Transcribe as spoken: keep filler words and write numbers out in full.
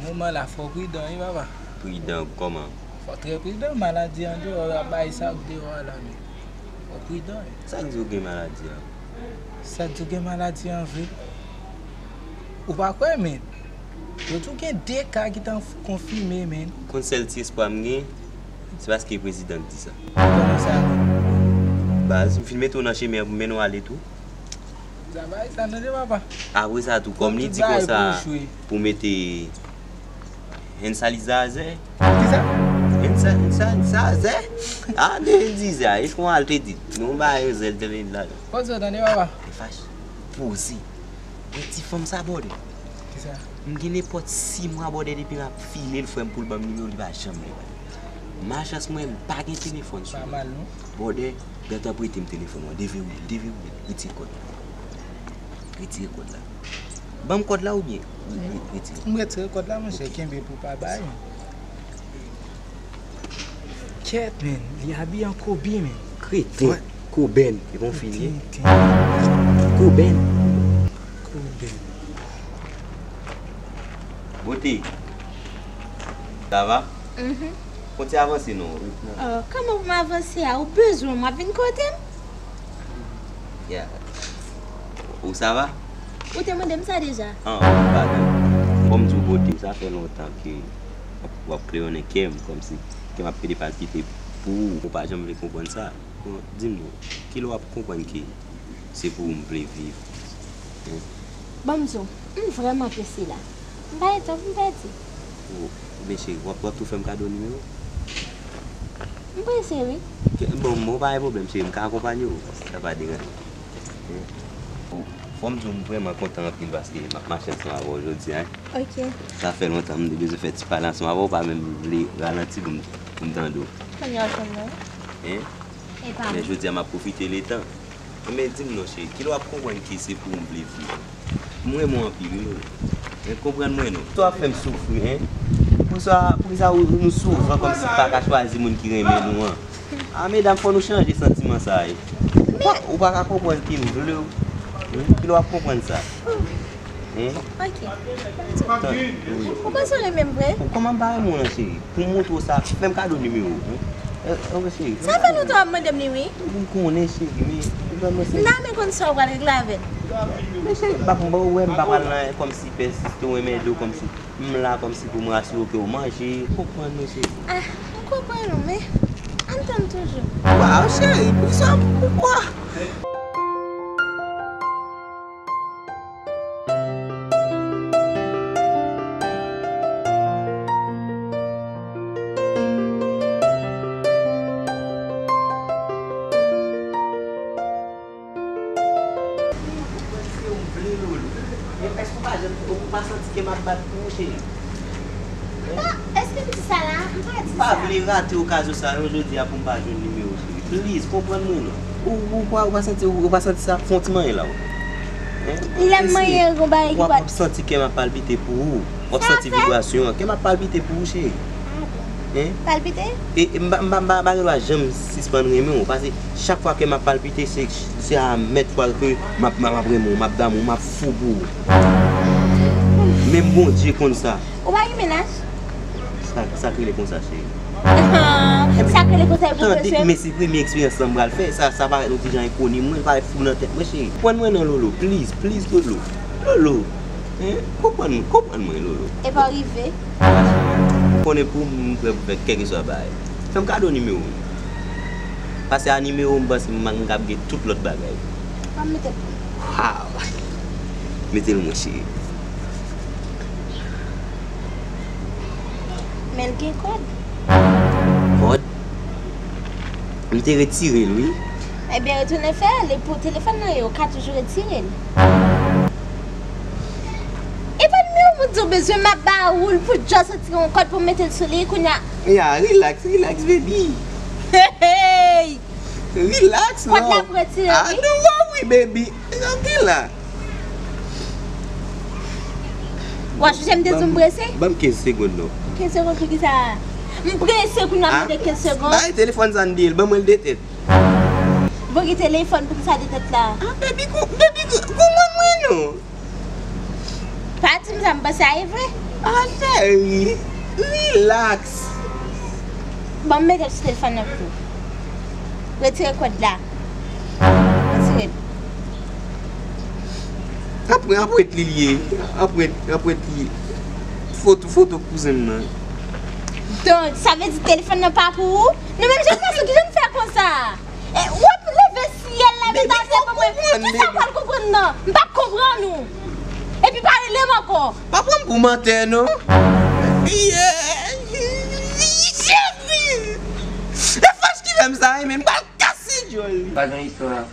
Moman la, fò w pridan, wi, papa. Pridan kòman? Fò w trè pridan, maladi andeyò a, bagay sa k deyò a la, men. Fò w pridan, wi. Sa k di w gen maladi a? Sa k di w gen maladi an vre? Ou pa kwè, men? Yo di w gen de ka ki t an f-, konfime, men. Konn sèl ti espwa m gen, se paske prezidan k di sa. Kòman sa? Baz, m fin mete w nan chemen an pou m mennen w ale tou. Sa bagay sa tande, papa. Apre sa tou, kòm li di konsa pou mete Enn sa li zazè. Kisa? Enn sa, enn sa, enn sa zè. A, de enn di zè, eske w al te di? Non, ba yo zè l te vin la. Kòm sa tande, papa. Te fache. Poze. Gen ti fanm sa bòdè. Kisa? M gen nenpòt sis mwa bòdè depi m ap file l frè m pou l ban m nimewo, li pa janm vle ba m. Malchans mwen, m pa gen telefòn sou mwen. Pa mal, non. Bòdè, gentan prete m telefòn mwen. Devewoule, devewoule. Retire kòd la. Retire kòd la. Ban m kòd la oubyen? Re-, re-, retire. M retire kòd la, monchè, kenbe pou pa bay. Kèt, men, li abiye an Kobe, men. Kreten. Koben, e bon fi li ye. Koben. Koben. Bote. Sa va? Mhm. Kontinye avanse non. Oh, kòman pou m avanse a? Ou bezwen m, w ap vin kote m? Ya. Ou sa va? Ou te mande m sa deja. Ah, padon. Fò m di w bote, sa fè lontan ke w ap, w ap kleyonnen kè m, kòmsi kè m ap pede palpite pou ou. Ou pa janm vle konprann sa. Bon, di m non, kilè w ap konprann ke se pou ou m vle viv? Hein? Ban m di w, m vrèman prese la. M pa gen tan pou m pèdi. Oh, men cheri, w ap, w ap tou fè m kado nimewo? M prese, wi. Ke, bon, bon, pa gen pwoblèm, cheri, m ka akonpanye w. Sa pa deranje. Hein? Bon, fò m di w, m vrèman kontan anpil paske m ap mache ansanm avè w jodi a, hein. Ok. Sa fè lontan m te bezwen fè ti pale ansanm avè w, w pa menm vle ralanti pou m, pou m tande w. Kounye a w jwenn mwen? Hein? E pa mwen. Men jodi a m ap pwofite letan. Men di m non cheri, kilè w ap konprann ke se pou ou m vle viv? M renmen w anpil wi Lolo. Men konprann mwen non. Sa w ap fè m soufri, hein? Poukisa, poukisa ou, nou souvan kòmsi pa ka chwazi moun ki renmen nou an? A medam, fò nou chanje santiman sa a, wi. Ou pa, ou pa ka konprann ke m vle w. Kilè w ap konprann sa? Hein? Ok. Tande, wi. Ou panse w renmen m vre? Kòman m pa renmen w nan cheri? Pou m montre w sa, fè m kado nimewo w. Hein? Eh, ok cheri. Sa fè lontan w ap mande m li wi. M konnen cheri, men m ta renmen konn sa w pral regle avè l. Men cheri, m pa, m pa wè, m pa pral nan kòmsi pèsiste w renmen do kòmsi. M la kòmsi pou m rasire w ke w manje. Konprann mwen cheri. Ah, m konprann ou, men ann tann toujou. Waw, cheri, poukisa, poukwa? Èske w pa janm, ou pa santi kè m ap bat pou ou, cheri? Non, èske m di sa la? M pa di sa. M pa vle rate okazyon sa yo jodi a pou m pa jwenn nimewo w, cheri. Please, konprann mwen non. Ou, ou pa, ou pa santi, ou pa santi sa? Fè yon ti manyen la, wi. Hein? Lè m manyen, gon bagay ki pa. W ap, w ap santi kè m ap palpite pou ou. W ap santi vibrasyon an. Kè m ap palpite pou ou, cheri. Ah bon. Hein? Palpite? E, e m pa, m pa, m pa, m pa gen dwa janm sispann renmen w. Paske chak fwa kè m ap palpite, se, se a mèt fwa ke m ap, m ap renmen w, m ap damou, m ap fou pou ou. Menm Bondye konn sa. Ou pa gen mennaj? Sa, sa k rele konsa, cheri. Sa k rele konsa, e pou tande, men se premye eksperyans lan m pral fè. Sa, sa parèt yon ti jan enkoni. Mwen parèt fou nan tèt mwen, cheri. Konprann mwen non, Lolo. Please, please, Lolo. Lolo. Hein? Konprann mwen, konprann mwen, Lolo. Epa w rive. Konnen pou m, m prè pou fè kèlkeswa bagay. Fè m kado nimewo w. Pase a nimewo w, m panse m, m kab gen tout lòt bagay. Pa mete pou m. Waw. Mete l mwen, cheri. Men l gen kòd. Kòd? M te retire l, wi. Ebyen, retounen fè l, e pou telefòn nan ye, ou ka toujou retire l. E pa nimewo moun di w bezwen, m ap ba ou l pou just retire yon kòd pou m mete l sou li, kounye a. Ya, relax, relax, baby. Hey, hey! Relax, non. Kòd la pou retire, wi. Ah, don't worry, baby. Ok la. W ap chèche m te di w m prese? Ban m kenz segonn non. Kenz segonn pou kisa? M prese kounye a, mande kenz segonn. Bay telefòn sa n di l, ban mwen l de tèt. Bon, ki telefòn pou kisa de tèt la? Ah, baby, kon-, baby, konprann mwen non. Pa di m sa, m panse a e vre. Atè, Ri, rilaks. Ban m mete l sou telefòn nan pou ou. Retire kòd la. Retire l. Apre, apre li liye. Apre, apre li. Foto, foto kouzen m nan. Donk, sa vle di telefòn nan pa pou ou? Nou menm jan gason, kijan n fè konsa? E, w ap leve syèl la, met atè pou mwen. Kisa w pral konprann nan? M p ap konprann ou. Epi pa rele m ankò. Pa pran m pou mantè, non. Cheri! E fach ki fè m sa, wi, men m pral kase djòl li. Pa gen istwa.